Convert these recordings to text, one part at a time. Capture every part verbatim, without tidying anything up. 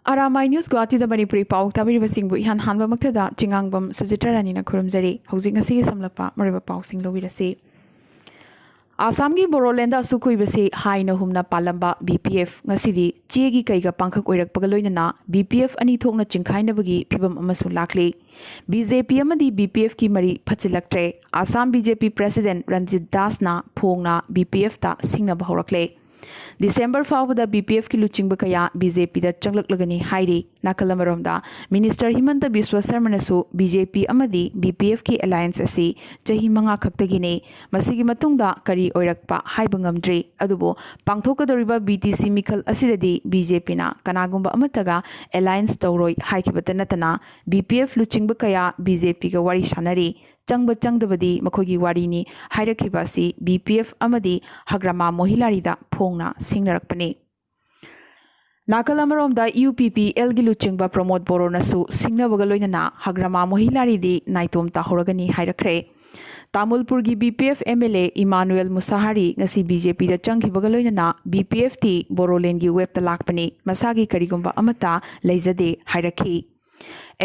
ꯑꯔꯥꯃꯥꯏ news ꯒꯨꯋꯥꯍꯥꯇꯤꯗ Manipuri ꯄꯥꯎ ꯇꯥꯕꯤꯔꯤꯕꯁꯤꯡꯕꯨ ꯏꯍꯥꯟ ꯍꯥꯟꯕꯃꯛꯇꯗ ꯆꯤꯉꯥꯡꯕꯝ ꯁꯨꯖꯤꯇ꯭ꯔ ꯔꯥꯅꯤꯅ ꯈꯨꯔꯨꯝꯖꯔꯤ꯫ ꯍꯧꯖꯤꯛ ꯉꯁꯤꯒꯤ ꯁꯝꯂꯞꯄ ꯃꯔꯨꯑꯣꯏꯕ ꯄꯥꯎꯁꯤꯡ ꯂꯧꯕꯤꯔꯁꯤ꯫ ꯑꯁꯥꯝꯒꯤ ꯕꯣꯔꯣꯂꯦꯟꯗ ꯑꯁꯨ ꯀꯨꯏꯕꯁꯤ ꯍꯥꯏꯅ ꯍꯨꯝꯅ ꯄꯥꯜꯂꯝꯕ ꯕꯤ ꯄꯤ ꯑꯦꯐ ꯉꯁꯤꯗꯤ ꯆꯦꯒꯤ ꯀꯩꯒ ꯄꯥꯡꯈꯛ ꯑꯣꯏꯔꯛꯄꯒ ꯂꯣꯏꯅꯅ ꯕꯤ ꯄꯤ ꯑꯦꯐ ꯑꯅꯤ ꯊꯣꯛꯅ ꯆꯤꯡꯈꯥꯏꯅꯕꯒꯤ ꯐꯤꯕꯝ ꯑꯃꯁꯨ ꯂꯥꯛꯂꯤ꯫ ꯕꯤ ꯖꯦ ꯄꯤ ꯑꯃꯗꯤ ꯕꯤ ꯄꯤ ꯑꯦꯐꯀꯤ ꯃꯔꯤ ꯐꯠꯆꯤꯜꯂꯛꯇ꯭ꯔꯦ꯫ ꯑꯁꯥꯝ ꯕꯤ ꯖꯦ ꯄꯤ ꯄ꯭ꯔꯦꯁꯤꯗꯦꯟ ꯔꯟꯖꯤꯠ ꯗꯥꯁꯅ ꯐꯣꯡꯅ ꯕꯤ ꯄꯤ ꯑꯦꯐꯇ ꯁꯤꯡꯅꯕ ꯍꯧꯔꯛꯂꯦ꯫ ꯗꯤꯁꯦꯝꯕꯔ ꯐꯥꯎꯕꯗ ꯕꯤ ꯄꯤ ꯑꯦꯐꯀꯤ ꯂꯨꯆꯤꯡꯕ ꯀꯌꯥ ꯕꯤ ꯖꯦ ꯄꯤꯗ ꯆꯪꯂꯛꯂꯒꯅꯤ ꯍꯥꯏꯔꯤ꯫ ꯅꯥꯀꯜ ꯑꯃꯔꯣꯝꯗ, ꯃꯤꯅꯤꯁꯇꯔ ꯍꯤꯃꯟꯇ ꯕꯤꯁ꯭ꯋ ꯁꯔꯃꯅꯁꯨ ꯕꯤ ꯖꯦ ꯄꯤ ꯑꯃꯗꯤ ꯕꯤ ꯄꯤ ꯑꯦꯐꯀꯤ ꯑꯦꯂꯥꯌꯟꯁ ꯑꯁꯤ ꯆꯍꯤ ꯃꯉꯥ ꯈꯛꯇꯒꯤꯅꯤ, ꯃꯁꯤꯒꯤ ꯃꯇꯨꯡꯗ ꯀꯔꯤ ꯑꯣꯏꯔꯛꯄ ꯍꯥꯏꯕ ꯉꯝꯗ꯭ꯔꯤ꯫ ꯑꯗꯨꯕꯨ ꯄꯥꯡꯊꯣꯛꯀꯗꯧꯔꯤꯕ ꯕꯤ ꯇꯤ ꯁꯤ ꯃꯤꯈꯜ ꯑꯁꯤꯗꯗꯤ ꯕꯤ ꯖꯦ ꯄꯤꯅ ꯀꯅꯥꯒꯨꯝꯕ ꯑꯃꯠꯇꯒ ꯑꯦꯂꯥꯌꯟꯁ ꯇꯧꯔꯣꯏ ꯍꯥꯏꯈꯤꯕꯇ ꯅꯠꯇꯅ, ꯕꯤ ꯄꯤ ꯑꯦꯐ ꯂꯨꯆꯤꯡꯕ ꯀꯌꯥ ꯕꯤ ꯖꯦ ꯄꯤꯒ ꯋꯥꯔꯤ ꯁꯥꯟꯅꯔꯤ꯫ ꯆꯪꯕ ꯆꯪꯗꯕꯗꯤ ꯃꯈꯣꯏꯒꯤ ꯋꯥꯔꯤꯅꯤ ꯍꯥꯏꯔꯛꯈꯤꯕ ꯑꯁꯤ ꯕꯤ ꯄꯤ ꯑꯦꯐ ꯑꯃꯗꯤ ꯍꯒ꯭ꯔꯥꯃꯥ ꯃꯣꯍꯤꯂꯥꯔꯤꯗ ꯐꯣꯡꯅ ꯁꯤꯡꯅꯔꯛꯄꯅꯤ꯫ ꯅꯥꯀꯜ ꯑꯃꯔꯣꯝꯗ, ꯌꯨ ꯄꯤ ꯄꯤ ꯑꯦꯜꯒꯤ ꯂꯨꯆꯤꯡꯕ ꯄ꯭ꯔꯃꯣꯗ ꯕꯣꯔꯣꯅꯁꯨ ꯁꯤꯡꯅꯕꯒ ꯂꯣꯏꯅꯅ ꯍꯒ꯭ꯔꯥꯃꯥ ꯃꯣꯍꯤꯂꯥꯔꯤꯗꯤ ꯅꯥꯏꯇꯣꯝ ꯇꯥꯍꯧꯔꯒꯅꯤ ꯍꯥꯏꯔꯛꯈ꯭ꯔꯦ꯫ ꯇꯥꯃꯨꯜꯄꯨꯔꯒꯤ B P F M L A Emmanuel Mushahary ꯉꯁꯤ ꯕꯤ ꯖꯦ ꯄꯤꯗ ꯆꯪꯈꯤꯕꯒ ꯂꯣꯏꯅꯅ ꯕꯤ ꯄꯤ ꯑꯦꯐ ꯇꯤ ꯕꯣꯔꯣꯂꯦꯟꯒꯤ ꯋꯦꯕꯇ ꯂꯥꯛꯄꯅꯤ, ꯃꯁꯥꯒꯤ ꯀꯔꯤꯒꯨꯝꯕ ꯑꯃꯠꯇ ꯂꯩꯖꯗꯦ ꯍꯥꯏꯔꯛꯈꯤ꯫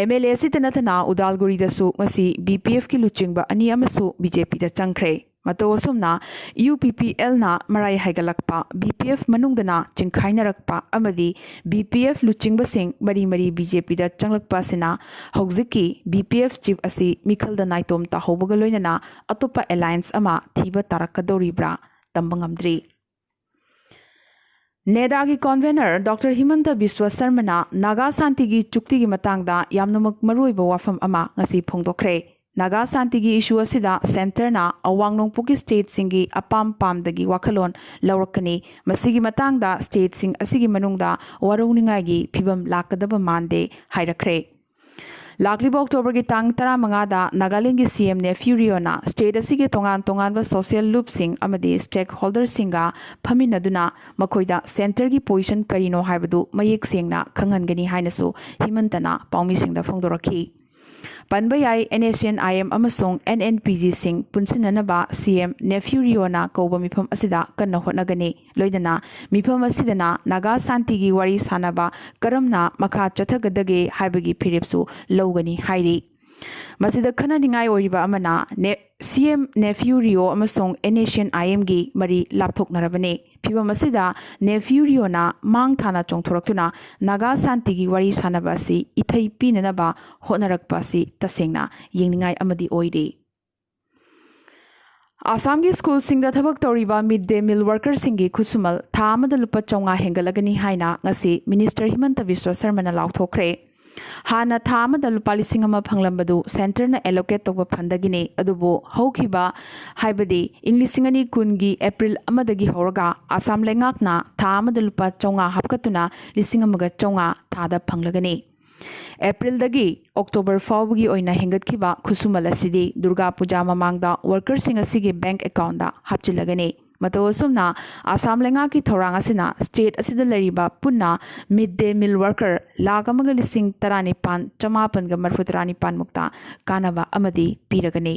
ꯑꯦꯝ ꯑꯦꯜ ꯑꯦ ꯑꯁꯤꯇ ꯅꯠꯇꯅ ꯎꯗꯥꯜꯒꯨꯔꯤꯗꯁꯨ ꯉꯁꯤ ꯕꯤ ꯄꯤ ꯑꯦꯐꯀꯤ ꯂꯨꯆꯤꯡꯕ ꯑꯅꯤ ꯑꯃꯁꯨ ꯕꯤ ꯖꯦ ꯄꯤꯗ ꯆꯪꯈ꯭ꯔꯦ꯫ ꯃꯇꯧ ꯑꯁꯨꯝꯅ ꯌꯨ ꯄꯤ ꯄꯤ ꯑꯦꯜꯅ ꯃꯔꯥꯏ ꯍꯥꯏꯒꯠꯂꯛꯄ, ꯕꯤ ꯄꯤ ꯑꯦꯐ ꯃꯅꯨꯡꯗꯅ ꯆꯤꯡꯈꯥꯏꯅꯔꯛꯄ ꯑꯃꯗꯤ ꯕꯤ ꯄꯤ ꯑꯦꯐ ꯂꯨꯆꯤꯡꯕꯁꯤꯡ ꯃꯔꯤ ꯃꯔꯤ ꯕꯤ ꯖꯦ ꯄꯤꯗ ꯆꯪꯂꯛꯄ ꯑꯁꯤꯅ ꯍꯧꯖꯤꯛꯀꯤ ꯕꯤ ꯄꯤ ꯑꯦꯐ ꯆꯤꯐ ꯑꯁꯤ ꯃꯤꯈꯜꯗ ꯅꯥꯏꯇꯣꯝ ꯇꯥꯍꯧꯕꯒ ꯂꯣꯏꯅꯅ ꯑꯇꯣꯞꯄ ꯑꯦꯂꯥꯌꯟꯁ ꯑꯃ ꯊꯤꯕ ꯇꯥꯔꯛꯀꯗꯧꯔꯤꯕ꯭ꯔꯥ ꯇꯝꯕ ꯉꯝꯗ꯭ꯔꯤ꯫ ꯅꯦꯗꯥꯒꯤ ꯀꯣꯟꯚꯦꯅꯔ ꯗꯣꯛꯇꯔ ꯍꯤꯃꯟꯇ ꯕꯤꯁ꯭ꯋ ꯁꯔꯃꯅ ꯅꯥꯒꯥ ꯁꯥꯟꯇꯤꯒꯤ ꯆꯨꯛꯇꯤꯒꯤ ꯃꯇꯥꯡꯗ ꯌꯥꯝꯅꯃꯛ ꯃꯔꯨꯑꯣꯏꯕ ꯋꯥꯐꯝ ꯑꯃ ꯉꯁꯤ ꯐꯣꯡꯗꯣꯛꯈ꯭ꯔꯦ꯫ ꯅꯥꯒꯥ ꯁꯥꯟꯇꯤꯒꯤ ꯏꯁꯨ ꯑꯁꯤꯗ ꯁꯦꯟꯇꯔꯅ ꯑꯋꯥꯡ ꯅꯣꯡꯄꯣꯛꯀꯤ ꯁ꯭ꯇꯦꯠꯁꯤꯡꯒꯤ ꯑꯄꯥꯝ ꯄꯥꯝꯗꯒꯤ ꯋꯥꯈꯜꯂꯣꯟ ꯂꯧꯔꯛꯀꯅꯤ꯫ ꯃꯁꯤꯒꯤ ꯃꯇꯥꯡꯗ ꯁ꯭ꯇꯦꯠꯁꯤꯡ ꯑꯁꯤꯒꯤ ꯃꯅꯨꯡꯗ ꯋꯥꯔꯧꯅꯤꯡꯉꯥꯏꯒꯤ ꯐꯤꯕꯝ ꯂꯥꯛꯀꯗꯕ ꯃꯥꯟꯗꯦ ꯍꯥꯏꯔꯛꯈ꯭ꯔꯦ꯫ ꯂꯥꯛꯂꯤꯕ ꯑꯣꯛꯇꯣꯕꯔꯒꯤ ꯇꯥꯡ ꯇꯔꯥꯃꯉꯥꯗ ꯅꯥꯒꯥꯂꯦꯟꯒꯤ ꯁꯤ ꯑꯦꯝ ꯅꯦꯐ꯭ꯌꯨ ꯔꯤꯑꯣꯅ ꯁ꯭ꯇꯦꯠ ꯑꯁꯤꯒꯤ ꯇꯣꯉꯥꯟ ꯇꯣꯉꯥꯟꯕ ꯁꯣꯁꯤꯌꯦꯜ ꯂꯨꯞꯁꯤꯡ ꯑꯃꯗꯤ ꯁ꯭ꯇꯦꯛ ꯍꯣꯜꯗꯔꯁꯤꯡꯒ ꯐꯝꯃꯤꯟꯅꯗꯨꯅ ꯃꯈꯣꯏꯗ ꯁꯦꯟꯇꯔꯒꯤ ꯄꯣꯖꯤꯁꯟ ꯀꯔꯤꯅꯣ ꯍꯥꯏꯕꯗꯨ ꯃꯌꯦꯛ ꯁꯦꯡꯅ ꯈꯪꯍꯟꯒꯅꯤ ꯍꯥꯏꯅꯁꯨ ꯍꯤꯃꯟꯇꯅ ꯄꯥꯎꯃꯤꯁꯤꯡꯗ ꯐꯣꯡꯗꯣꯔꯛꯈꯤ꯫ ꯄꯟꯕ ꯌꯥꯏ, NSCN-IM ꯑꯃꯁꯨꯡ NNPGꯁꯤꯡ ꯄꯨꯟꯁꯤꯟꯅꯅꯕ CM ꯅꯦꯐ꯭ꯌꯨ ꯔꯤꯑꯣꯅ ꯀꯧꯕ ꯃꯤꯐꯝ ꯑꯁꯤꯗ ꯀꯟꯅ ꯍꯣꯠꯅꯒꯅꯤ꯫ ꯂꯣꯏꯅꯅ ꯃꯤꯐꯝ ꯑꯁꯤꯗꯅ ꯅꯥꯒꯥ ꯁꯥꯟꯇꯤꯒꯤ ꯋꯥꯔꯤ ꯁꯥꯅꯕ ꯀꯔꯝꯅ ꯃꯈꯥ ꯆꯠꯊꯒꯗꯒꯦ ꯍꯥꯏꯕꯒꯤ ꯐꯤꯔꯦꯞꯁꯨ ꯂꯧꯒꯅꯤ ꯍꯥꯏꯔꯤ꯫ ꯃꯁꯤꯗ ꯈꯟꯅꯅꯤꯡꯉꯥꯏ ꯑꯣꯏꯔꯤꯕ ꯑꯃꯅ, ꯅꯦ-, CM ꯅꯦꯐ꯭ꯌꯨ ꯔꯤꯑꯣ ꯑꯃꯁꯨꯡ NSCN-IMꯒꯤ ꯃꯔꯤ ꯂꯥꯞꯊꯣꯛꯅꯔꯕꯅꯤ꯫ ꯐꯤꯚꯝ ꯑꯁꯤꯗ ꯅꯦꯐ꯭ꯌꯨ ꯔꯤꯑꯣꯅ ꯃꯥꯡ ꯊꯥꯅ ꯆꯣꯡꯊꯣꯔꯛꯇꯨꯅ ꯅꯥꯒꯥ ꯁꯥꯟꯇꯤꯒꯤ ꯋꯥꯔꯤ ꯁꯥꯅꯕ ꯑꯁꯤ ꯏꯊꯩ ꯄꯤꯅꯅꯕ ꯍꯣꯠꯅꯔꯛꯄ ꯑꯁꯤ ꯇꯁꯦꯡꯅ ꯌꯦꯡꯅꯤꯡꯉꯥꯏ ꯑꯃꯗꯤ ꯑꯣꯏꯔꯤ꯫ ꯑꯁꯥꯝꯒꯤ ꯁ꯭ꯀꯨꯜꯁꯤꯡꯗ ꯊꯕꯛ ꯇꯧꯔꯤꯕ ꯃꯤꯗ ꯗꯦ ꯃꯤꯜ ꯋꯥꯔꯀꯔꯁꯤꯡꯒꯤ ꯈꯨꯠꯁꯨꯃꯜ ꯊꯥ ꯑꯃꯗ ꯂꯨꯄꯥ ꯆꯥꯝꯃꯉꯥ ꯍꯦꯟꯒꯠꯂꯒꯅꯤ ꯍꯥꯏꯅ ꯉꯁꯤ ꯃꯤꯅꯤꯁꯇꯔ ꯍꯤꯃꯟꯇ ꯕꯤꯁ꯭ꯋ ꯁꯔꯃꯅ ꯂꯥꯎꯊꯣꯛꯈ꯭ꯔꯦ꯫ ꯍꯥꯟꯅ ꯊꯥ ꯑꯃꯗ ꯂꯨꯄꯥ ꯂꯤꯁꯤꯡ ꯑꯃ ꯐꯪꯂꯝꯕꯗꯨ ꯁꯦꯟꯇꯔꯅ ꯑꯦꯂꯣꯀꯦꯠ ꯇꯧꯕ ꯐꯟꯗꯒꯤꯅꯤ꯫ ꯑꯗꯨꯕꯨ ꯍꯧꯈꯤꯕ, ꯍꯥꯏꯕꯗꯤ ꯏꯪ ꯂꯤꯁꯤꯡ ꯑꯅꯤ ꯀꯨꯟꯒꯤ ꯑꯦꯄ꯭ꯔꯤꯜ ꯑꯃꯗꯒꯤ ꯍꯧꯔꯒ ꯑꯁꯥꯝ ꯂꯩꯉꯥꯛꯅ ꯊꯥ ꯑꯃꯗ ꯂꯨꯄꯥ ꯆꯥꯝꯃꯉꯥ ꯍꯥꯞꯀꯠꯇꯨꯅ ꯂꯤꯁꯤꯡ ꯑꯃꯒ ꯆꯥꯝꯃꯉꯥ ꯊꯥꯗ ꯐꯪꯂꯒꯅꯤ꯫ ꯑꯦꯄ꯭ꯔꯤꯜꯗꯒꯤ ꯑꯣꯛꯇꯣꯕꯔ ꯐꯥꯎꯕꯒꯤ ꯑꯣꯏꯅ ꯍꯦꯟꯒꯠꯈꯤꯕ ꯈꯨꯠꯁꯨꯃꯜ ꯑꯁꯤꯗꯤ ꯗꯨꯔꯒꯥ ꯄꯨꯖꯥ ꯃꯃꯥꯡꯗ ꯋꯥꯔꯀꯔꯁꯤꯡ ꯑꯁꯤꯒꯤ ꯕꯦꯡꯛ ꯑꯦꯀꯥꯎꯟꯗ ꯍꯥꯞꯆꯤꯜꯂꯒꯅꯤ꯫ ꯃꯇꯧ ꯑꯁꯨꯝꯅ ꯑꯁꯥꯝ ꯂꯩꯉꯥꯛꯀꯤ ꯊꯧꯔꯥꯡ ꯑꯁꯤꯅ ꯁ꯭ꯇꯦꯠ ꯑꯁꯤꯗ ꯂꯩꯔꯤꯕ ꯄꯨꯟꯅ ꯃꯤꯗ ꯗꯦ ꯃꯤꯜ ꯋꯥꯔꯀꯔ ꯂꯥꯈ ꯑꯃꯒ ꯂꯤꯁꯤꯡ ꯇꯔꯥꯅꯤꯄꯥꯟ ꯆꯃꯥꯄꯟꯒ ꯃꯔꯤꯐꯨ ꯇꯔꯥꯅꯤꯄꯥꯟ ꯃꯨꯛꯇ ꯀꯥꯟꯅꯕ ꯑꯃꯗꯤ ꯄꯤꯔꯒꯅꯤ꯫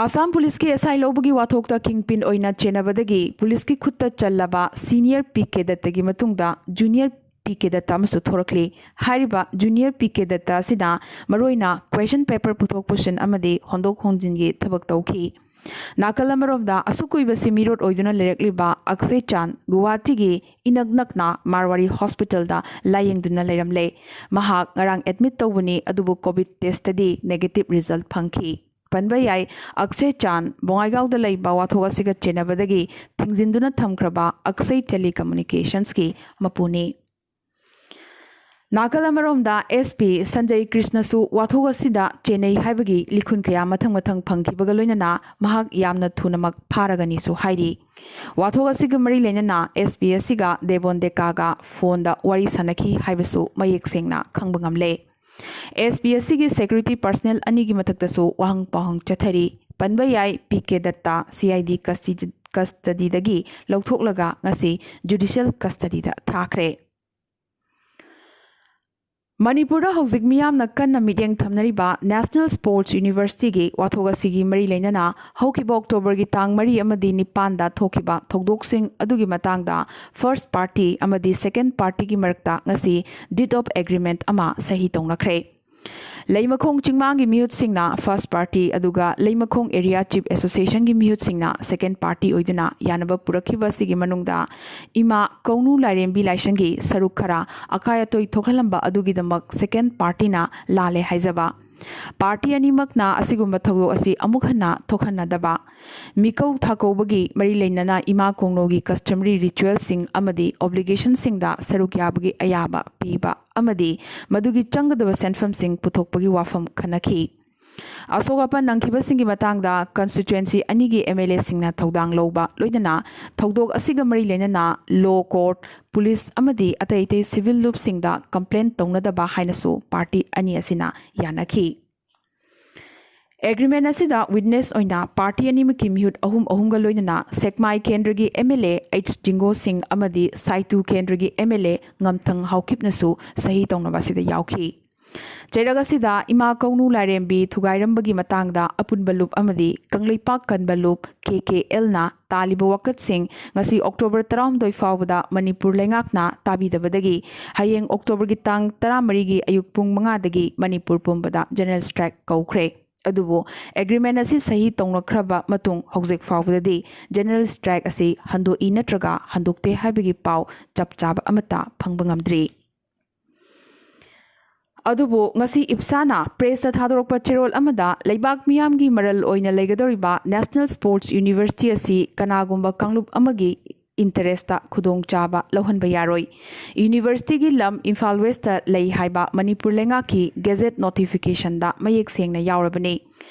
ꯑꯁꯥꯝ ꯄꯨꯂꯤꯁꯀꯤ SI ꯂꯧꯕꯒꯤ ꯋꯥꯊꯣꯛꯇ ꯀꯤꯡꯄꯤꯟ ꯑꯣꯏꯅ ꯆꯦꯟꯅꯕꯗꯒꯤ ꯄꯨꯂꯤꯁꯀꯤ ꯈꯨꯠꯇ ꯆꯜꯂꯕ ꯁꯤꯅꯤꯌꯔ ꯄꯤ ꯀꯦꯗꯠꯇꯒꯤ ꯃꯇꯨꯡꯗ ꯖꯨꯅꯤꯌꯔ ꯄꯤ ꯀꯦꯗꯠ ꯑꯃꯁꯨ ꯊꯣꯔꯛꯂꯤ꯫ ꯍꯥꯏꯔꯤꯕ ꯖꯨꯅꯤꯌꯔ ꯄꯤ ꯀꯦꯗꯠ ꯑꯁꯤꯅ ꯃꯔꯨꯑꯣꯏꯅ ꯀ꯭ꯋꯦꯁꯟ ꯄꯦꯄꯔ ꯄꯨꯊꯣꯛ ꯄꯨꯁꯤꯟ ꯑꯃꯗꯤ ꯍꯣꯟꯗꯣꯛ ꯍꯣꯟꯖꯤꯟꯒꯤ ꯊꯕꯛ ꯇꯧꯈꯤ꯫ ꯅꯥꯀꯜ ꯑꯃꯔꯣꯝꯗ ꯑꯁꯨꯛ ꯀꯨꯏꯕ ꯁꯤꯟꯃꯤꯔꯣꯠ ꯑꯣꯏꯗꯨꯅ ꯂꯩꯔꯛꯂꯤꯕ ꯑꯛꯁꯦ ꯆꯥꯟ ꯒꯨꯋꯥꯍꯥꯇꯤꯒꯤ ꯏꯅꯛ ꯅꯛꯅ ꯃꯥꯔꯋꯥꯔꯤ ꯍꯣꯁꯄꯤꯇꯥꯜꯗ ꯂꯥꯌꯦꯡꯗꯨꯅ ꯂꯩꯔꯝꯂꯦ꯫ ꯃꯍꯥꯛ ꯉꯔꯥꯡ ꯑꯦꯗꯃꯤꯠ ꯇꯧꯕꯅꯤ, ꯑꯗꯨꯕꯨ ꯀꯣꯚꯤꯗ ꯇꯦꯁꯇꯗꯤ ꯅꯦꯒꯦꯇꯤꯚ ꯔꯤꯖꯜꯠ ꯐꯪꯈꯤ꯫ ꯄꯟꯕ ꯌꯥꯏ, ꯑꯛꯁꯦ ꯆꯥꯟ ꯕꯣꯉꯥꯏꯒꯥꯎꯗ ꯂꯩꯕ ꯋꯥꯊꯣꯛ ꯑꯁꯤꯒ ꯆꯦꯟꯅꯕꯗꯒꯤ ꯊꯤꯡꯖꯤꯟꯗꯨꯅ ꯊꯝꯈ꯭ꯔꯕ ꯑꯛꯁꯦ ꯇꯦꯂꯤꯀꯝꯃꯨꯅꯤꯀꯦꯁꯟꯁꯀꯤ ꯃꯄꯨꯅꯤ꯫ ꯅꯥꯀꯜ ꯑꯃꯔꯣꯝꯗ, SP ꯁꯟꯖꯌ ꯀ꯭ꯔꯤꯁꯅꯁꯨ ꯋꯥꯊꯣꯛ ꯑꯁꯤꯗ ꯆꯦꯟꯅꯩ ꯍꯥꯏꯕꯒꯤ ꯂꯤꯈꯨꯟ ꯀꯌꯥ ꯃꯊꯪ ꯃꯊꯪ ꯐꯪꯈꯤꯕꯒ ꯂꯣꯏꯅꯅ ꯃꯍꯥꯛ ꯌꯥꯝꯅ ꯊꯨꯅꯃꯛ ꯐꯥꯔꯒꯅꯤꯁꯨ ꯍꯥꯏꯔꯤ꯫ ꯋꯥꯊꯣꯛ ꯑꯁꯤꯒ ꯃꯔꯤ ꯂꯩꯅꯅ SP ꯑꯁꯤꯒ ꯗꯦꯕꯣꯟ ꯗꯦꯀꯥꯒ ꯐꯣꯟꯗ ꯋꯥꯔꯤ ꯁꯥꯟꯅꯈꯤ ꯍꯥꯏꯕꯁꯨ ꯃꯌꯦꯛ ꯁꯦꯡꯅ ꯈꯪꯕ ꯉꯝꯂꯦ꯫ SP ꯑꯁꯤꯒꯤ ꯁꯦꯀ꯭ꯌꯨꯔꯤꯇꯤ ꯄꯔꯁꯅꯦꯜ ꯑꯅꯤꯒꯤ ꯃꯊꯛꯇꯁꯨ ꯋꯥꯍꯪ ꯄꯥꯎꯍꯪ ꯆꯠꯊꯔꯤ꯫ ꯄꯟꯕ ꯌꯥꯏ, ꯄꯤ ꯀꯦ ꯗꯠꯇ CID ꯀꯁꯇꯗꯤꯗꯒꯤ ꯂꯧꯊꯣꯛꯂꯒ ꯉꯁꯤ ꯖꯨꯗꯤꯁꯤꯌꯦꯜ ꯀꯁꯇꯗꯤꯗ ꯊꯥꯈ꯭ꯔꯦ꯫ ꯃꯅꯤꯄꯨꯔꯗ ꯍꯧꯖꯤꯛ ꯃꯤꯌꯥꯝꯅ ꯀꯟꯅ ꯃꯤꯠꯌꯦꯡ ꯊꯝꯅꯔꯤꯕ National Sports Universityꯒꯤ ꯋꯥꯊꯣꯛ ꯑꯁꯤꯒꯤ ꯃꯔꯤ ꯂꯩꯅꯅ ꯍꯧꯈꯤꯕ Octoberꯒꯤ ꯇꯥꯡ ꯃꯔꯤ ꯑꯃꯗꯤ ꯅꯤꯄꯥꯟꯗ ꯊꯣꯛꯈꯤꯕ ꯊꯧꯗꯣꯛꯁꯤꯡ ꯑꯗꯨꯒꯤ ꯃꯇꯥꯡꯗ first party ꯑꯃꯗꯤ second partyꯒꯤ ꯃꯔꯛꯇ ꯉꯁꯤ deed of agreement ꯑꯃ ꯁꯍꯤ ꯇꯧꯅꯈ꯭ꯔꯦ꯫ ꯂꯩꯃꯈꯣꯡ ꯆꯤꯡꯃꯥꯡꯒꯤ ꯃꯤꯍꯨꯠꯁꯤꯡꯅ first party ꯑꯗꯨꯒ ꯂꯩꯃꯈꯣꯡ Area Chief Associationꯒꯤ ꯃꯤꯍꯨꯠꯁꯤꯡꯅ second party ꯑꯣꯏꯗꯨꯅ ꯌꯥꯅꯕ ꯄꯨꯔꯛꯈꯤꯕ ꯑꯁꯤꯒꯤ ꯃꯅꯨꯡꯗ ꯏꯃꯥ ꯀꯧꯅꯨ ꯂꯥꯏꯔꯦꯝꯕꯤ ꯂꯥꯏꯁꯪꯒꯤ ꯁꯔꯨꯛ ꯈꯔ ꯑꯀꯥꯏ ꯑꯇꯣꯏ ꯊꯣꯛꯍꯜꯂꯝꯕ ꯑꯗꯨꯒꯤꯗꯃꯛ second partyꯅ ꯂꯥꯜꯂꯦ ꯍꯥꯏꯖꯕ, party ꯑꯅꯤꯃꯛꯅ ꯑꯁꯤꯒꯨꯝꯕ ꯊꯧꯗꯣꯛ ꯑꯁꯤ ꯑꯃꯨꯛ ꯍꯟꯅ ꯊꯣꯛꯍꯟꯅꯗꯕ, ꯃꯤꯀꯧ ꯊꯥꯀꯧꯕꯒꯤ ꯃꯔꯤ ꯂꯩꯅꯅ ꯏꯃꯥ ꯀꯧꯅꯨꯒꯤ customary ritualꯁꯤꯡ ꯑꯃꯗꯤ obligationꯁꯤꯡꯗ ꯁꯔꯨꯛ ꯌꯥꯕꯒꯤ ꯑꯌꯥꯕ ꯄꯤꯕ ꯑꯃꯗꯤ ꯃꯗꯨꯒꯤ ꯆꯪꯒꯗꯕ ꯁꯦꯟꯐꯝꯁꯤꯡ ꯄꯨꯊꯣꯛꯄꯒꯤ ꯋꯥꯐꯝ ꯈꯟꯅꯈꯤ꯫ ꯑꯁꯣꯛ ꯑꯄꯟ ꯅꯪꯈꯤꯕꯁꯤꯡꯒꯤ ꯃꯇꯥꯡꯗ constituency ꯑꯅꯤꯒꯤ MLAꯁꯤꯡꯅ ꯊꯧꯗꯥꯡ ꯂꯧꯕ, ꯂꯣꯏꯅꯅ ꯊꯧꯗꯣꯛ ꯑꯁꯤꯒ ꯃꯔꯤ ꯂꯩꯅꯅ law court, police ꯑꯃꯗꯤ ꯑꯇꯩ ꯑꯇꯩ civil ꯂꯨꯞꯁꯤꯡꯗ complaint ꯇꯧꯅꯗꯕ ꯍꯥꯏꯅꯁꯨ party ꯑꯅꯤ ꯑꯁꯤꯅ ꯌꯥꯅꯈꯤ꯫ Agreement ꯑꯁꯤꯗ witness ꯑꯣꯏꯅ party ꯑꯅꯤꯃꯛꯀꯤ ꯃꯤꯍꯨꯠ ꯑꯍꯨꯝ ꯑꯍꯨꯝꯒ ꯂꯣꯏꯅꯅ ꯁꯦꯛꯃꯥꯏ ꯀꯦꯟꯗ꯭ꯔꯒꯤ MLA H ꯖꯤꯡꯒꯣ ꯁꯤꯡ ꯑꯃꯗꯤ ꯁꯥꯏꯇꯨ ꯀꯦꯟꯗ꯭ꯔꯒꯤ MLA ꯉꯝꯊꯪ ꯍꯥꯎꯀꯤꯞꯅꯁꯨ ꯁꯍꯤ ꯇꯧꯅꯕ ꯑꯁꯤꯗ ꯌꯥꯎꯈꯤ꯫ ꯆꯩꯔꯛ ꯑꯁꯤꯗ ꯏꯃꯥ ꯀꯧꯅꯨ ꯂꯥꯏꯔꯦꯝꯕꯤ ꯊꯨꯒꯥꯏꯔꯝꯕꯒꯤ ꯃꯇꯥꯡꯗ ꯑꯄꯨꯟꯕ ꯂꯨꯞ ꯑꯃꯗꯤ ꯀꯪꯂꯩꯄꯥꯛ ꯀꯟꯕ ꯂꯨꯞ KKLꯅ ꯇꯥꯜꯂꯤꯕ ꯋꯥꯀꯠꯁꯤꯡ ꯉꯁꯤ October ꯇꯔꯥꯍꯨꯝꯗꯣꯏ ꯐꯥꯎꯕꯗ ꯃꯅꯤꯄꯨꯔ ꯂꯩꯉꯥꯛꯅ ꯇꯥꯕꯤꯗꯕꯗꯒꯤ ꯍꯌꯦꯡ Octoberꯒꯤ ꯇꯥꯡ ꯇꯔꯥꯃꯔꯤꯒꯤ ꯑꯌꯨꯛ ꯄꯨꯡ ꯃꯉꯥꯗꯒꯤ ꯃꯅꯤꯄꯨꯔ ꯄꯨꯝꯕꯗ general strike ꯀꯧꯈ꯭ꯔꯦ꯫ ꯑꯗꯨꯕꯨ agreement ꯑꯁꯤ ꯁꯍꯤ ꯇꯧꯅꯈ꯭ꯔꯕ ꯃꯇꯨꯡ ꯍꯧꯖꯤꯛ ꯐꯥꯎꯕꯗꯗꯤ general strike ꯑꯁꯤ ꯍꯟꯗꯣꯛꯏ ꯅꯠꯇ꯭ꯔꯒ ꯍꯟꯗꯣꯛꯇꯦ ꯍꯥꯏꯕꯒꯤ ꯄꯥꯎ ꯆꯞ ꯆꯥꯕ ꯑꯃꯠꯇ ꯐꯪꯕ ꯉꯝꯗ꯭ꯔꯤ꯫ ꯑꯗꯨꯕꯨ ꯉꯁꯤ ꯏꯞꯁꯥꯅ pressꯇ ꯊꯥꯗꯣꯔꯛꯄ ꯆꯦꯔꯣꯜ ꯑꯃꯗ ꯂꯩꯕꯥꯛ ꯃꯤꯌꯥꯝꯒꯤ ꯃꯔꯜ ꯑꯣꯏꯅ ꯂꯩꯒꯗꯧꯔꯤꯕ National Sports University ꯑꯁꯤ ꯀꯅꯥꯒꯨꯝꯕ ꯀꯥꯡꯂꯨꯞ ꯑꯃꯒꯤ interestꯇ ꯈꯨꯗꯣꯡꯆꯥꯕ ꯂꯧꯍꯟꯕ ꯌꯥꯔꯣꯏ꯫ Universityꯒꯤ ꯂꯝ ꯏꯝꯐꯥꯜ Westꯇ ꯂꯩ ꯍꯥꯏꯕ ꯃꯅꯤꯄꯨꯔ ꯂꯩꯉꯥꯛꯀꯤ gazette notificationꯗ ꯃꯌꯦꯛ ꯁꯦꯡꯅ ꯌꯥꯎꯔꯕꯅꯤ꯫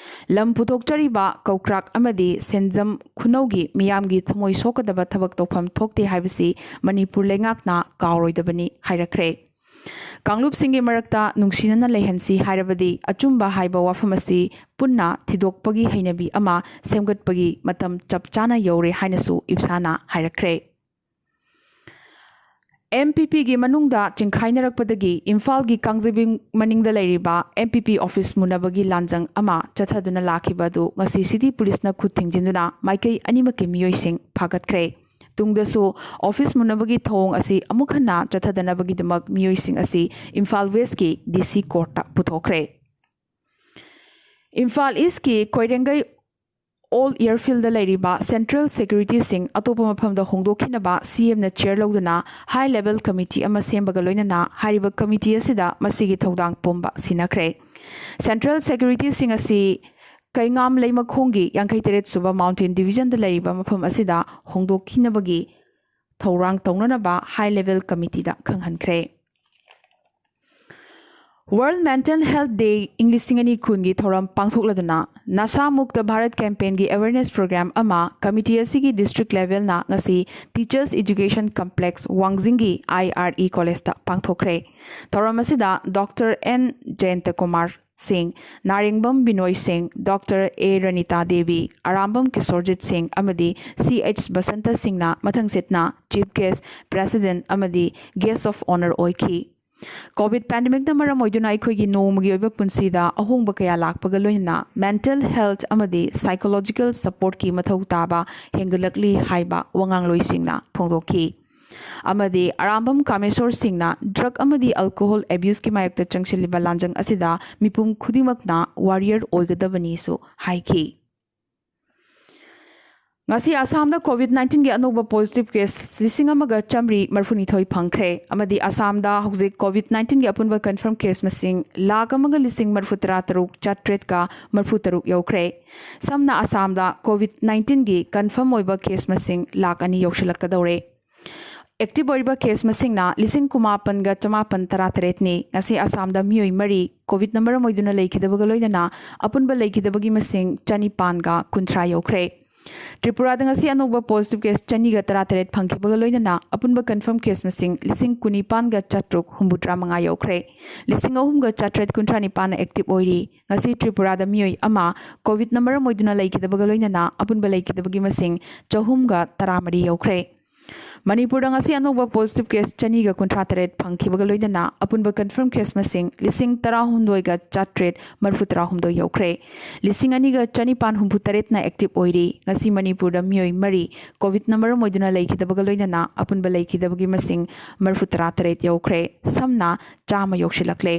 ꯂꯝ ꯄꯨꯊꯣꯛꯆꯔꯤꯕ ꯀꯧꯀ꯭ꯔꯥꯛ ꯑꯃꯗꯤ ꯁꯦꯟꯖꯝ ꯈꯨꯅꯧꯒꯤ ꯃꯤꯌꯥꯝꯒꯤ ꯊꯃꯣꯏ ꯁꯣꯛꯀꯗꯕ ꯊꯕꯛ ꯇꯧꯐꯝ ꯊꯣꯛꯇꯦ ꯍꯥꯏꯕꯁꯤ ꯃꯅꯤꯄꯨꯔ ꯂꯩꯉꯥꯛꯅ ꯀꯥꯎꯔꯣꯏꯗꯕꯅꯤ ꯍꯥꯏꯔꯛꯈ꯭ꯔꯦ꯫ ꯀꯥꯡꯂꯨꯞꯁꯤꯡꯒꯤ ꯃꯔꯛꯇ ꯅꯨꯡꯁꯤꯅꯅ ꯂꯩꯍꯟꯁꯤ ꯍꯥꯏꯔꯕꯗꯤ ꯑꯆꯨꯝꯕ ꯍꯥꯏꯕ ꯋꯥꯐꯝ ꯑꯁꯤ ꯄꯨꯟꯅ ꯊꯤꯗꯣꯛꯄꯒꯤ ꯍꯩꯅꯕꯤ ꯑꯃ ꯁꯦꯝꯒꯠꯄꯒꯤ ꯃꯇꯝ ꯆꯞ ꯆꯥꯅ ꯌꯧꯔꯦ ꯍꯥꯏꯅꯁꯨ ꯏꯞꯁꯥꯅ ꯍꯥꯏꯔꯛꯈ꯭ꯔꯦ꯫ ꯑꯦꯝ ꯄꯤ ꯄꯤꯒꯤ ꯃꯅꯨꯡꯗ ꯆꯤꯡꯈꯥꯏꯅꯔꯛꯄꯗꯒꯤ ꯏꯝꯐꯥꯜꯒꯤ ꯀꯥꯡꯖꯩꯕꯨꯡ ꯃꯅꯤꯡꯗ ꯂꯩꯔꯤꯕ ꯑꯦꯝ ꯄꯤ ꯄꯤ ꯑꯣꯐꯤꯁ ꯃꯨꯟꯅꯕꯒꯤ ꯂꯥꯟꯖꯪ ꯑꯃ ꯆꯠꯊꯗꯨꯅ ꯂꯥꯛꯈꯤꯕ ꯑꯗꯨ ꯉꯁꯤ ꯁꯤꯇꯤ ꯄꯨꯂꯤꯁꯅ ꯈꯨꯠ ꯊꯤꯡꯖꯤꯟꯗꯨꯅ ꯃꯥꯏꯀꯩ ꯑꯅꯤꯃꯛꯀꯤ ꯃꯤꯑꯣꯏꯁꯤꯡ ꯐꯥꯒꯠꯈ꯭ꯔꯦ꯫ ꯇꯨꯡꯗꯁꯨ ꯑꯣꯐꯤꯁ ꯃꯨꯟꯅꯕꯒꯤ ꯊꯧꯑꯣꯡ ꯑꯁꯤ ꯑꯃꯨꯛ ꯍꯟꯅ ꯆꯠꯊꯗꯅꯕꯒꯤꯗꯃꯛ ꯃꯤꯑꯣꯏꯁꯤꯡ ꯑꯁꯤ ꯏꯝꯐꯥꯜ ꯋꯦꯁꯀꯤ ꯗꯤ ꯁꯤ ꯀꯣꯔꯠꯇ ꯄꯨꯊꯣꯛꯈ꯭ꯔꯦ꯫ ꯏꯝꯐꯥꯜ ꯏꯁꯀꯤ ꯀꯣꯏꯔꯦꯡꯒꯩ ꯑꯣꯜ ꯏꯌꯔꯐꯤꯜꯗ ꯂꯩꯔꯤꯕ ꯁꯦꯟꯇ꯭ꯔꯦꯜ ꯁꯦꯀ꯭ꯌꯨꯔꯤꯇꯤꯁꯤꯡ ꯑꯇꯣꯞꯄ ꯃꯐꯝꯗ ꯍꯣꯡꯗꯣꯛꯈꯤꯅꯕ ꯁꯤ ꯑꯦꯝꯅ ꯆꯤꯌꯔ ꯂꯧꯗꯨꯅ ꯍꯥꯏ ꯂꯦꯚꯦꯜ ꯀꯃꯤꯇꯤ ꯑꯃ ꯁꯦꯝꯕꯒ ꯂꯣꯏꯅꯅ ꯍꯥꯏꯔꯤꯕ ꯀꯃꯤꯇꯤ ꯑꯁꯤꯗ ꯃꯁꯤꯒꯤ ꯊꯧꯗꯥꯡ ꯄꯨꯝꯕ ꯁꯤꯟꯅꯈ꯭ꯔꯦ꯫ ꯁꯦꯟꯇ꯭ꯔꯦꯜ ꯁꯦꯀ꯭ꯌꯨꯔꯤꯇꯤꯁꯤꯡ ꯑꯁꯤ ꯀꯩꯉꯥꯝ ꯂꯩꯃꯈꯣꯡꯒꯤ ꯌꯥꯡꯈꯩ ꯇꯔꯦꯠ ꯁꯨꯕ ꯃꯥꯎꯟꯇꯦꯟ ꯗꯤꯕꯤꯖꯟꯗ ꯂꯩꯔꯤꯕ ꯃꯐꯝ ꯑꯁꯤꯗ ꯍꯣꯡꯗꯣꯛꯈꯤꯅꯕꯒꯤ ꯊꯧꯔꯥꯡ ꯇꯧꯅꯅꯕ ꯍꯥꯏ level ꯀꯃꯤꯇꯤꯗ ꯈꯪꯍꯟꯈ꯭ꯔꯦ꯫ World Mental Health Day ꯏꯪ ꯂꯤꯁꯤꯡ ꯑꯅꯤ ꯀꯨꯟꯒꯤ ꯊꯧꯔꯝ ꯄꯥꯡꯊꯣꯛꯂꯗꯨꯅ ꯅꯁꯥ ꯃꯨꯛꯇ ꯚꯥꯔꯠ ꯀꯦꯝꯄꯦꯟꯒꯤ ꯑꯦꯋꯦꯔꯅꯦꯁ ꯄ꯭ꯔꯣꯒ꯭ꯔꯥꯝ ꯑꯃ ꯀꯃꯤꯇꯤ ꯑꯁꯤꯒꯤ ꯗꯤꯁꯇ꯭ꯔꯤꯛ ꯂꯦꯚꯦꯜꯅ ꯉꯁꯤ ꯇꯤꯆꯔꯁ ꯏꯗꯨꯀꯦꯁꯟ ꯀꯝꯄ꯭ꯂꯦꯛꯁ ꯋꯥꯡꯖꯤꯡꯒꯤ ꯑꯥꯏ ꯑꯥꯔ ꯏ ꯀꯣꯂꯦꯖꯇ ꯄꯥꯡꯊꯣꯛꯈ꯭ꯔꯦ꯫ ꯊꯧꯔꯝ ꯑꯁꯤꯗ ꯗꯣꯛꯇꯔ ꯑꯦꯟ ꯖꯌꯟꯇꯀꯨꯃꯥꯔ ꯁꯤꯡ, ꯅꯥꯔꯦꯡꯕꯝ ꯕꯤꯅꯣꯏ ꯁꯤꯡ, ꯗꯣꯛꯇꯔ ꯑꯦ ꯔꯅꯤꯇꯥ ꯗꯦꯕꯤ, ꯑꯔꯥꯝꯕꯝ ꯀꯤꯁꯣꯔꯖꯤꯠ ꯁꯤꯡ ꯑꯃꯗꯤ ꯁꯤ ꯑꯩꯆ ꯕꯁꯟꯇ ꯁꯤꯡꯅ ꯃꯊꯪꯁꯤꯠꯅ ꯆꯤꯐ ꯒꯦꯁ, ꯄ꯭ꯔꯦꯁꯤꯗꯦꯟꯠ ꯑꯃꯗꯤ ꯒꯦꯁ ꯑꯣꯐ ꯑꯣꯅꯔ ꯑꯣꯏꯈꯤ꯫ ꯀꯣꯚꯤꯗ ꯄꯦꯟꯗꯦꯃꯤꯛꯅ ꯃꯔꯝ ꯑꯣꯏꯗꯨꯅ ꯑꯩꯈꯣꯏꯒꯤ ꯅꯣꯡꯃꯒꯤ ꯑꯣꯏꯕ ꯄꯨꯟꯁꯤꯗ ꯑꯍꯣꯡꯕ ꯀꯌꯥ ꯂꯥꯛꯄꯒ ꯂꯣꯏꯅꯅ ꯃꯦꯟꯇꯦꯜ ꯍꯦꯜꯊ ꯑꯃꯗꯤ ꯁꯥꯏꯀꯣꯂꯣꯖꯤꯀꯦꯜ ꯁꯄꯣꯔꯠꯀꯤ ꯃꯊꯧ ꯇꯥꯕ ꯍꯦꯟꯒꯠꯂꯛꯂꯤ ꯍꯥꯏꯕ ꯋꯥꯉꯥꯡꯂꯣꯏꯁꯤꯡꯅ ꯐꯣꯡꯗꯣꯛꯈꯤ꯫ ꯑꯃꯗꯤ ꯑꯔꯥꯝꯕꯝ ꯀꯥꯃꯦꯁꯣꯔ ꯁꯤꯡꯅ ꯗ꯭ꯔꯒ ꯑꯃꯗꯤ ꯑꯜꯀꯣꯍꯣꯜ ꯑꯦꯕ꯭ꯌꯨꯁꯀꯤ ꯃꯥꯌꯣꯛꯇ ꯆꯪꯁꯤꯜꯂꯤꯕ ꯂꯥꯟꯖꯪ ꯑꯁꯤꯗ ꯃꯤꯄꯨꯝ ꯈꯨꯗꯤꯡꯃꯛꯅ ꯋꯥꯔꯤꯌꯔ ꯑꯣꯏꯒꯗꯕꯅꯤꯁꯨ ꯍꯥꯏꯈꯤ꯫ ꯉꯁꯤ ꯑꯁꯥꯝꯗ ꯀꯣꯚꯤꯗ ꯅꯥꯏꯟꯇꯤꯟꯒꯤ ꯑꯅꯧꯕ ꯄꯣꯖꯤꯇꯤꯚ ꯀꯦꯁ ꯂꯤꯁꯤꯡ ꯑꯃꯒ ꯆꯥꯃꯔꯤ ꯃꯔꯤꯐꯨꯅꯤꯊꯣꯏ ꯐꯪꯈ꯭ꯔꯦ ꯑꯃꯗꯤ ꯑꯁꯥꯝꯗ ꯍꯧꯖꯤꯛ ꯀꯣꯚꯤꯗ ꯅꯥꯏꯟꯇꯤꯟꯒꯤ ꯑꯄꯨꯟꯕ ꯀꯟꯐꯥꯔꯝ ꯀꯦꯁ ꯃꯁꯤꯡ ꯂꯥꯈ ꯑꯃꯒ ꯂꯤꯁꯤꯡ ꯃꯔꯤꯐꯨ ꯇꯔꯥ ꯇꯔꯨꯛ ꯆꯥꯇ꯭ꯔꯦꯠꯀ ꯃꯔꯤꯐꯨ ꯇꯔꯨꯛ ꯌꯧꯈ꯭ꯔꯦ꯫ ꯁꯝꯅ ꯑꯁꯥꯝꯗ ꯀꯣꯚꯤꯗ ꯅꯥꯏꯟꯇꯤꯟꯒꯤ ꯀꯟꯐꯥꯔꯝ ꯑꯣꯏꯕ ꯀꯦꯁ ꯃꯁꯤꯡ ꯂꯥꯈ ꯑꯅꯤ ꯌꯧꯁꯤꯜꯂꯛꯀꯗꯧꯔꯦ꯫ ꯑꯦꯛꯇꯤꯚ ꯑꯣꯏꯔꯤꯕ ꯀꯦꯁ ꯃꯁꯤꯡꯅ ꯂꯤꯁꯤꯡ ꯀꯨꯟꯃꯥꯄꯟꯒ ꯆꯃꯥꯄꯟ ꯇꯔꯥꯇꯔꯦꯠꯅꯤ꯫ ꯉꯁꯤ ꯑꯁꯥꯝꯗ ꯃꯤꯑꯣꯏ ꯃꯔꯤ ꯀꯣꯚꯤꯗꯅ ꯃꯔꯝ ꯑꯣꯏꯗꯨꯅ ꯂꯩꯈꯤꯗꯕꯒ ꯂꯣꯏꯅꯅ ꯑꯄꯨꯟꯕ ꯂꯩꯈꯤꯗꯕꯒꯤ ꯃꯁꯤꯡ ꯆꯅꯤꯄꯥꯟꯒ ꯀꯨꯟꯊ꯭ꯔꯥ ꯌꯧꯈ꯭ꯔꯦ꯫ ꯇ꯭ꯔꯤꯄꯨꯔꯥꯗ ꯉꯁꯤ ꯑꯅꯧꯕ ꯄꯣꯖꯤꯇꯤꯚ ꯀꯦꯁ ꯆꯅꯤꯒ ꯇꯔꯥꯇꯔꯦꯠ ꯐꯪꯈꯤꯕꯒ ꯂꯣꯏꯅꯅ ꯑꯄꯨꯟꯕ ꯀꯟꯐꯥꯔꯝ ꯀꯦꯁ ꯃꯁꯤꯡ ꯂꯤꯁꯤꯡ ꯀꯨꯟꯅꯤꯄꯥꯟꯒ ꯆꯥꯇ꯭ꯔꯨꯛ ꯍꯨꯝꯐꯨꯇꯔꯥ ꯃꯉꯥ ꯌꯧꯈ꯭ꯔꯦ꯫ ꯂꯤꯁꯤꯡ ꯑꯍꯨꯝꯒ ꯆꯥꯇ꯭ꯔꯦꯠ ꯀꯨꯟꯊ꯭ꯔꯥ ꯅꯤꯄꯥꯟꯅ ꯑꯦꯛꯇꯤꯚ ꯑꯣꯏꯔꯤ꯫ ꯉꯁꯤ ꯇ꯭ꯔꯤꯄꯨꯔꯥꯗ ꯃꯤꯑꯣꯏ ꯑꯃ ꯀꯣꯚꯤꯗꯅ ꯃꯔꯝ ꯑꯣꯏꯗꯨꯅ ꯂꯩꯈꯤꯗꯕꯒ ꯂꯣꯏꯅꯅ ꯑꯄꯨꯟꯕ ꯂꯩꯈꯤꯗꯕꯒꯤ ꯃꯁꯤꯡ ꯆꯍꯨꯝꯒ ꯇꯔꯥꯃꯔꯤ ꯌꯧꯈ꯭ꯔꯦ꯫ ꯃꯅꯤꯄꯨꯔꯗ ꯉꯁꯤ ꯑꯅꯧꯕ positive case ꯆꯅꯤꯒ ꯀꯨꯟꯊ꯭ꯔꯥ ꯇꯔꯦꯠ ꯐꯪꯈꯤꯕꯒ ꯂꯣꯏꯅꯅ ꯑꯄꯨꯟꯕ confirm case ꯃꯁꯤꯡ ꯂꯤꯁꯤꯡ ꯇꯔꯥꯍꯨꯝꯗꯣꯏꯒ ꯆꯥꯇ꯭ꯔꯦꯠ ꯃꯔꯤꯐꯨ ꯇꯔꯥꯍꯨꯝꯗꯣꯏ ꯌꯧꯈ꯭ꯔꯦ꯫ ꯂꯤꯁꯤꯡ ꯑꯅꯤꯒ ꯆꯅꯤꯄꯥꯟ ꯍꯨꯝꯐꯨ ꯇꯔꯦꯠꯅ active ꯑꯣꯏꯔꯤ꯫ ꯉꯁꯤ ꯃꯅꯤꯄꯨꯔꯗ ꯃꯤꯑꯣꯏ ꯃꯔꯤ COVIDꯅ ꯃꯔꯝ ꯑꯣꯏꯗꯨꯅ ꯂꯩꯈꯤꯗꯕꯒ ꯂꯣꯏꯅꯅ ꯑꯄꯨꯟꯕ ꯂꯩꯈꯤꯗꯕꯒꯤ ꯃꯁꯤꯡ ꯃꯔꯤꯐꯨ ꯇꯔꯥ ꯇꯔꯦꯠ ꯌꯧꯈ꯭ꯔꯦ꯫ ꯁꯝꯅ ꯆꯥꯝꯃ ꯌꯧꯁꯤꯜꯂꯛꯂꯦ꯫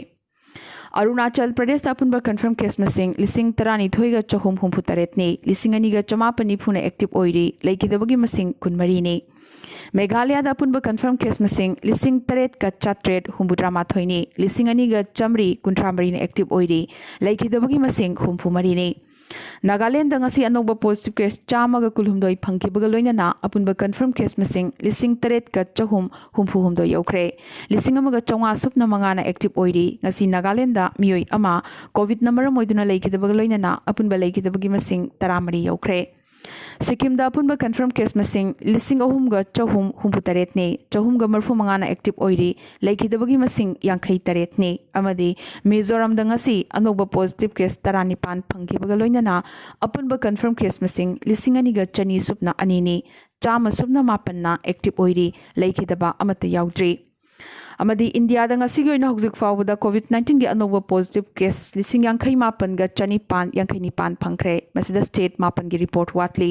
ꯑꯔꯨꯅꯥꯆꯜ ꯄ꯭ꯔꯗꯦꯁꯇ ꯑꯄꯨꯟꯕ confirm case ꯃꯁꯤꯡ ꯂꯤꯁꯤꯡ ꯇꯔꯥꯅꯤꯊꯣꯏꯒ ꯆꯍꯨꯝ ꯍꯨꯝꯐꯨ ꯇꯔꯦꯠꯅꯤ꯫ ꯂꯤꯁꯤꯡ ꯑꯅꯤꯒ ꯆꯃꯥꯄꯟ ꯅꯤꯐꯨꯅ active ꯑꯣꯏꯔꯤ꯫ ꯂꯩꯈꯤꯗꯕꯒꯤ ꯃꯁꯤꯡ ꯀꯨꯟꯃꯔꯤꯅꯤ꯫ ꯃꯦꯘꯥꯂꯌꯥꯗ ꯑꯄꯨꯟꯕ confirm case ꯃꯁꯤꯡ ꯂꯤꯁꯤꯡ ꯇꯔꯦꯠꯀ ꯆꯥꯇ꯭ꯔꯦꯠ ꯍꯨꯝꯐꯨꯇꯔꯥ ꯃꯥꯊꯣꯏꯅꯤ꯫ ꯂꯤꯁꯤꯡ ꯑꯅꯤꯒ ꯆꯥꯃꯔꯤ ꯀꯨꯟꯊ꯭ꯔꯥ ꯃꯔꯤꯅ active ꯑꯣꯏꯔꯤ꯫ ꯂꯩꯈꯤꯗꯕꯒꯤ ꯃꯁꯤꯡ ꯍꯨꯝꯐꯨ ꯃꯔꯤꯅꯤ꯫ ꯅꯥꯒꯥꯂꯦꯟꯗ ꯉꯁꯤ ꯑꯅꯧꯕ positive case ꯆꯥꯝꯃꯒ ꯀꯨꯟꯍꯨꯝꯗꯣꯏ ꯐꯪꯈꯤꯕꯒ ꯂꯣꯏꯅꯅ ꯑꯄꯨꯟꯕ confirm case ꯃꯁꯤꯡ ꯂꯤꯁꯤꯡ ꯇꯔꯦꯠꯀ ꯆꯍꯨꯝ ꯍꯨꯝꯐꯨ ꯍꯨꯝꯗꯣꯏ ꯌꯧꯈ꯭ꯔꯦ꯫ ꯂꯤꯁꯤꯡ ꯑꯃꯒ ꯆꯥꯝꯃꯉꯥ ꯁꯨꯞꯅ ꯃꯉꯥꯅ active ꯑꯣꯏꯔꯤ꯫ ꯉꯁꯤ ꯅꯥꯒꯥꯂꯦꯟꯗ ꯃꯤꯑꯣꯏ ꯑꯃ COVIDꯅ ꯃꯔꯝ ꯑꯣꯏꯗꯨꯅ ꯂꯩꯈꯤꯗꯕꯒ ꯂꯣꯏꯅꯅ ꯑꯄꯨꯟꯕ ꯂꯩꯈꯤꯗꯕꯒꯤ ꯃꯁꯤꯡ ꯇꯔꯥꯃꯔꯤ ꯌꯧꯈ꯭ꯔꯦ꯫ ꯁꯤꯛꯀꯤꯝꯗ ꯑꯄꯨꯟꯕ confirm case ꯃꯁꯤꯡ ꯂꯤꯁꯤꯡ ꯑꯍꯨꯝꯒ ꯆꯍꯨꯝ ꯍꯨꯝꯐꯨ ꯇꯔꯦꯠꯅꯤ꯫ ꯆꯍꯨꯝꯒ ꯃꯔꯤꯐꯨ ꯃꯉꯥꯅ active ꯑꯣꯏꯔꯤ꯫ ꯂꯩꯈꯤꯗꯕꯒꯤ ꯃꯁꯤꯡ ꯌꯥꯡꯈꯩ ꯇꯔꯦꯠꯅꯤ꯫ ꯑꯃꯗꯤ ꯃꯤꯖꯣꯔꯥꯝꯗ ꯉꯁꯤ ꯑꯅꯧꯕ positive case ꯇꯔꯥꯅꯤꯄꯥꯟ ꯐꯪꯈꯤꯕꯒ ꯂꯣꯏꯅꯅ ꯑꯄꯨꯟꯕ confirm case ꯃꯁꯤꯡ ꯂꯤꯁꯤꯡ ꯑꯅꯤꯒ ꯆꯅꯤ ꯁꯨꯞꯅ ꯑꯅꯤꯅꯤ꯫ ꯆꯥꯝꯃ ꯁꯨꯞꯅ ꯃꯥꯄꯟꯅ active ꯑꯣꯏꯔꯤ꯫ ꯂꯩꯈꯤꯗꯕ ꯑꯃꯠꯇ ꯌꯥꯎꯗ꯭ꯔꯤ꯫ ꯑꯃꯗꯤ ꯏꯟꯗꯤꯌꯥꯗ ꯉꯁꯤꯒꯤ ꯑꯣꯏꯅ ꯍꯧꯖꯤꯛ ꯐꯥꯎꯕꯗ COVID nineteenꯒꯤ ꯑꯅꯧꯕ positive case ꯂꯤꯁꯤꯡ ꯌꯥꯡꯈꯩ ꯃꯥꯄꯟꯒ ꯆꯅꯤꯄꯥꯟ ꯌꯥꯡꯈꯩ ꯅꯤꯄꯥꯟ ꯐꯪꯈ꯭ꯔꯦ꯫ ꯃꯁꯤꯗ state ꯃꯥꯄꯟꯒꯤ report ꯋꯥꯠꯂꯤ꯫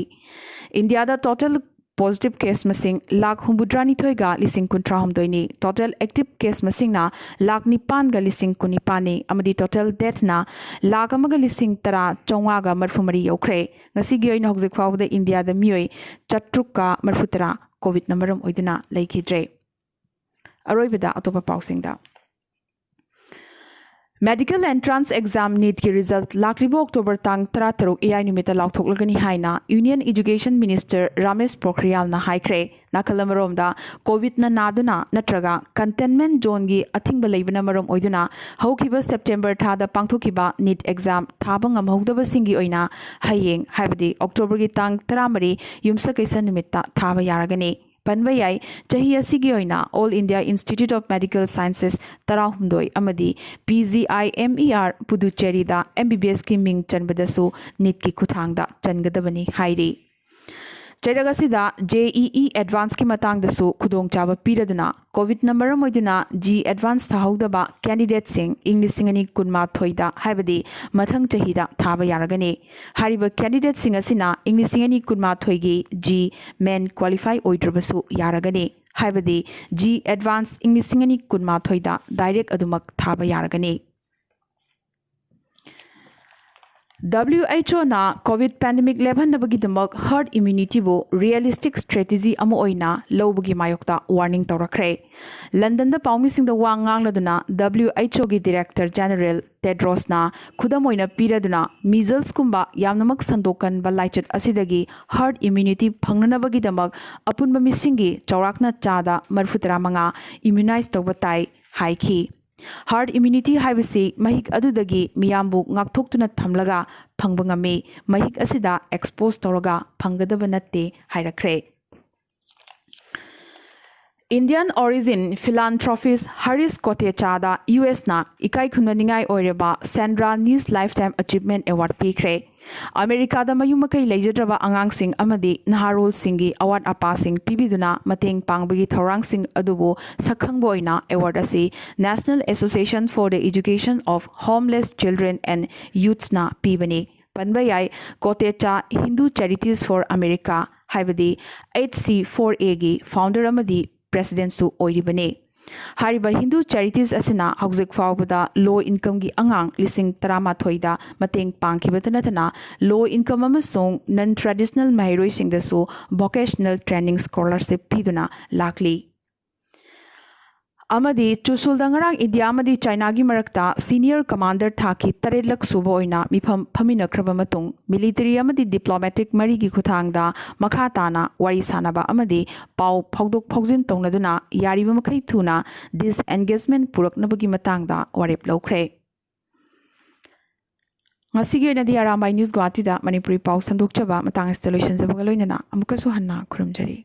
ꯏꯟꯗꯤꯌꯥꯗ total positive case ꯃꯁꯤꯡ ꯂꯥꯈ ꯍꯨꯝꯐꯨꯇꯔꯥꯅꯤꯊꯣꯏꯒ ꯂꯤꯁꯤꯡ ꯀꯨꯟꯊ꯭ꯔꯥꯍꯨꯝꯗꯣꯏꯅꯤ꯫ Total active case ꯃꯁꯤꯡꯅ ꯂꯥꯈ ꯅꯤꯄꯥꯟꯒ ꯂꯤꯁꯤꯡ ꯀꯨꯟꯅꯤꯄꯥꯟꯅꯤ꯫ ꯑꯃꯗꯤ total deathꯅ ꯂꯥꯈ ꯑꯃꯒ ꯂꯤꯁꯤꯡ ꯇꯔꯥ ꯆꯥꯝꯃꯉꯥꯒ ꯃꯔꯤꯐꯨ ꯃꯔꯤ ꯌꯧꯈ꯭ꯔꯦ꯫ ꯉꯁꯤꯒꯤ ꯑꯣꯏꯅ ꯍꯧꯖꯤꯛ ꯐꯥꯎꯕꯗ ꯏꯟꯗꯤꯌꯥꯗ ꯃꯤꯑꯣꯏ ꯆꯥꯇ꯭ꯔꯨꯛꯀ ꯃꯔꯤꯐꯨ ꯇꯔꯥ COVIDꯅ ꯃꯔꯝ ꯑꯣꯏꯗꯨꯅ ꯂꯩꯈꯤꯗ꯭ꯔꯦ꯫ ꯑꯔꯣꯏꯕꯗ ꯑꯇꯣꯞꯄ ꯄꯥꯎꯁꯤꯡꯗ꯫ Medical Entrance Exam NEETꯀꯤ result ꯂꯥꯛꯂꯤꯕ October ꯇꯥꯡ ꯇꯔꯥꯇꯔꯨꯛ ꯏꯔꯥꯏ ꯅꯨꯃꯤꯠꯇ ꯂꯥꯎꯊꯣꯛꯂꯒꯅꯤ ꯍꯥꯏꯅ Union Education Minister ꯔꯥꯃꯦꯁ ꯄꯣꯈ꯭ꯔꯤꯌꯥꯜꯅ ꯍꯥꯏꯈ꯭ꯔꯦ꯫ ꯅꯥꯀꯜ ꯑꯃꯔꯣꯝꯗ, COVIDꯅ ꯅꯥꯗꯨꯅ ꯅꯠꯇ꯭ꯔꯒ containment zoneꯒꯤ ꯑꯊꯤꯡꯕ ꯂꯩꯕꯅ ꯃꯔꯝ ꯑꯣꯏꯗꯨꯅ ꯍꯧꯈꯤꯕ September ꯊꯥꯗ ꯄꯥꯡꯊꯣꯛꯈꯤꯕ NEET exam ꯊꯥꯕ ꯉꯝꯍꯧꯗꯕꯁꯤꯡꯒꯤ ꯑꯣꯏꯅ ꯍꯌꯦꯡ, ꯍꯥꯏꯕꯗꯤ Octoberꯒꯤ ꯇꯥꯡ ꯇꯔꯥꯃꯔꯤ, ꯌꯨꯝꯁꯀꯩꯁ ꯅꯨꯃꯤꯠꯇ ꯊꯥꯕ ꯌꯥꯔꯒꯅꯤ꯫ ꯄꯟꯕ ꯌꯥꯏ, ꯆꯍꯤ ꯑꯁꯤꯒꯤ ꯑꯣꯏꯅ All India Institute of Medical Sciences ꯇꯔꯥꯍꯨꯝꯗꯣꯏ ꯑꯃꯗꯤ PGIMER ꯄꯨꯗꯨꯆꯦꯔꯤꯗ MBBSꯀꯤ ꯃꯤꯡ ꯆꯟꯕꯗꯁꯨ NEETꯀꯤ ꯈꯨꯠꯊꯥꯡꯗ ꯆꯟꯒꯗꯕꯅꯤ ꯍꯥꯏꯔꯤ꯫ ꯆꯩꯔꯛ ꯑꯁꯤꯗ JEE Advanceꯀꯤ ꯃꯇꯥꯡꯗꯁꯨ ꯈꯨꯗꯣꯡꯆꯥꯕ ꯄꯤꯔꯗꯨꯅ COVID-ꯅ ꯃꯔꯝ ꯑꯣꯏꯗꯨꯅ JEE Advance ꯊꯥꯍꯧꯗꯕ candidateꯁꯤꯡ ꯏꯪ ꯂꯤꯁꯤꯡ ꯑꯅꯤ ꯀꯨꯟꯃꯥꯊꯣꯏꯗ, ꯍꯥꯏꯕꯗꯤ ꯃꯊꯪ ꯆꯍꯤꯗ ꯊꯥꯕ ꯌꯥꯔꯒꯅꯤ꯫ ꯍꯥꯏꯔꯤꯕ candidateꯁꯤꯡ ꯑꯁꯤꯅ ꯏꯪ ꯂꯤꯁꯤꯡ ꯑꯅꯤ ꯀꯨꯟꯃꯥꯊꯣꯏꯒꯤ JEE Main qualify ꯑꯣꯏꯗ꯭ꯔꯕꯁꯨ ꯌꯥꯔꯒꯅꯤ, ꯍꯥꯏꯕꯗꯤ JEE Advance ꯏꯪ ꯂꯤꯁꯤꯡ ꯑꯅꯤ ꯀꯨꯟꯃꯥꯊꯣꯏꯗ direct ꯑꯗꯨꯃꯛ ꯊꯥꯕ ꯌꯥꯔꯒꯅꯤ꯫ WHOꯅ COVID pandemic ꯂꯦꯞꯍꯟꯅꯕꯒꯤꯗꯃꯛ herd immunityꯕꯨ realistic strategy ꯑꯃ ꯑꯣꯏꯅ ꯂꯧꯕꯒꯤ ꯃꯥꯌꯣꯛꯇ warning ꯇꯧꯔꯛꯈ꯭ꯔꯦ꯫ ꯂꯟꯗꯟꯗ ꯄꯥꯎꯃꯤꯁꯤꯡꯗ ꯋꯥ ꯉꯥꯡꯂꯗꯨꯅ WHOꯒꯤ Director General Tedrosꯅ ꯈꯨꯗꯝ ꯑꯣꯏꯅ ꯄꯤꯔꯗꯨꯅ, measlesꯀꯨꯝꯕ ꯌꯥꯝꯅꯃꯛ ꯁꯟꯗꯣꯛꯀꯟꯕ ꯂꯥꯏꯆꯠ ꯑꯁꯤꯗꯒꯤ herd immunity ꯐꯪꯅꯅꯕꯒꯤꯗꯃꯛ ꯑꯄꯨꯟꯕ ꯃꯤꯁꯤꯡꯒꯤ ꯆꯥꯎꯔꯥꯛꯅ ꯆꯥꯗ ꯃꯔꯤꯐꯨꯇꯔꯥꯃꯉꯥ immunize ꯇꯧꯕ ꯇꯥꯏ ꯍꯥꯏꯈꯤ꯫ Herd immunity ꯍꯥꯏꯕꯁꯤ ꯃꯍꯤꯛ ꯑꯗꯨꯗꯒꯤ ꯃꯤꯌꯥꯝꯕꯨ ꯉꯥꯛꯊꯣꯛꯇꯨꯅ ꯊꯝꯂꯒ ꯐꯪꯕ ꯉꯝꯃꯤ꯫ ꯃꯍꯤꯛ ꯑꯁꯤꯗ expose ꯇꯧꯔꯒ ꯐꯪꯒꯗꯕ ꯅꯠꯇꯦ ꯍꯥꯏꯔꯛꯈ꯭ꯔꯦ꯫ Indian origin philanthropist Harish Kotechada USꯅ ꯏꯀꯥꯏ ꯈꯨꯝꯅꯅꯤꯡꯉꯥꯏ ꯑꯣꯏꯔꯕ Sandra Neese Lifetime Achievement Award ꯄꯤꯈ꯭ꯔꯦ꯫ ꯑꯃꯦꯔꯤꯀꯥꯗ ꯃꯌꯨꯝ ꯃꯀꯩ ꯂꯩꯖꯗ꯭ꯔꯕ ꯑꯉꯥꯡꯁꯤꯡ ꯑꯃꯗꯤ ꯅꯍꯥꯔꯣꯜꯁꯤꯡꯒꯤ ꯑꯋꯥꯠ ꯑꯄꯥꯁꯤꯡ ꯄꯤꯕꯤꯗꯨꯅ ꯃꯇꯦꯡ ꯄꯥꯡꯕꯒꯤ ꯊꯧꯔꯥꯡꯁꯤꯡ ꯑꯗꯨꯕꯨ ꯁꯛꯈꯪꯕ ꯑꯣꯏꯅ award ꯑꯁꯤ National Association for the Education of Homeless Children and Youthsꯅ ꯄꯤꯕꯅꯤ꯫ ꯄꯟꯕ ꯌꯥꯏ, ꯀꯣꯇꯦꯆꯥ Hindu Charities for America, ꯍꯥꯏꯕꯗꯤ H C four Aꯒꯤ founder ꯑꯃꯗꯤ presidentꯁꯨ ꯑꯣꯏꯔꯤꯕꯅꯤ꯫ ꯍꯥꯏꯔꯤꯕ Hindu Charities ꯑꯁꯤꯅ ꯍꯧꯖꯤꯛ ꯐꯥꯎꯕꯗ low incomeꯒꯤ ꯑꯉꯥꯡ ꯂꯤꯁꯤꯡ ꯇꯔꯥꯃꯥꯊꯣꯏꯗ ꯃꯇꯦꯡ ꯄꯥꯡꯈꯤꯕꯇ ꯅꯠꯇꯅ, low income ꯑꯃꯁꯨꯡ non traditional ꯃꯍꯩꯔꯣꯏꯁꯤꯡꯗꯁꯨ vocational training scholarship ꯄꯤꯗꯨꯅ ꯂꯥꯛꯂꯤ꯫ ꯑꯃꯗꯤ ꯆꯨꯁꯨꯜꯗ ꯉꯔꯥꯡ ꯏꯟꯗꯤꯌꯥ ꯑꯃꯗꯤ ꯆꯥꯏꯅꯥꯒꯤ ꯃꯔꯛꯇ senior commander ꯊꯥꯛꯀꯤ ꯇꯔꯦꯠꯂꯛ ꯁꯨꯕ ꯑꯣꯏꯅ ꯃꯤꯐꯝ ꯐꯝꯃꯤꯟꯅꯈ꯭ꯔꯕ ꯃꯇꯨꯡ, military ꯑꯃꯗꯤ diplomatic ꯃꯔꯤꯒꯤ ꯈꯨꯠꯊꯥꯡꯗ ꯃꯈꯥ ꯇꯥꯅ ꯋꯥꯔꯤ ꯁꯥꯅꯕ ꯑꯃꯗꯤ ꯄꯥꯎ ꯐꯥꯎꯗꯣꯛ ꯐꯥꯎꯖꯤꯟ ꯇꯧꯅꯗꯨꯅ ꯌꯥꯔꯤꯕ ꯃꯈꯩ ꯊꯨꯅ disengagement ꯄꯨꯔꯛꯅꯕꯒꯤ ꯃꯇꯥꯡꯗ ꯋꯥꯔꯦꯞ ꯂꯧꯈ꯭ꯔꯦ꯫ ꯉꯁꯤꯒꯤ ꯑꯣꯏꯅꯗꯤ ꯑꯔꯥꯝꯕꯥꯏ News ꯒꯨꯋꯥꯍꯥꯇꯤꯗ ꯃꯅꯤꯄꯨꯔꯤ ꯄꯥꯎ ꯁꯟꯗꯣꯛꯆꯕ ꯃꯇꯥꯡ ꯑꯁꯤꯗ ꯂꯣꯏꯁꯤꯟꯖꯕꯒ ꯂꯣꯏꯅꯅ ꯑꯃꯨꯛꯀꯁꯨ ꯍꯟꯅ ꯈꯨꯔꯨꯝꯖꯔꯤ꯫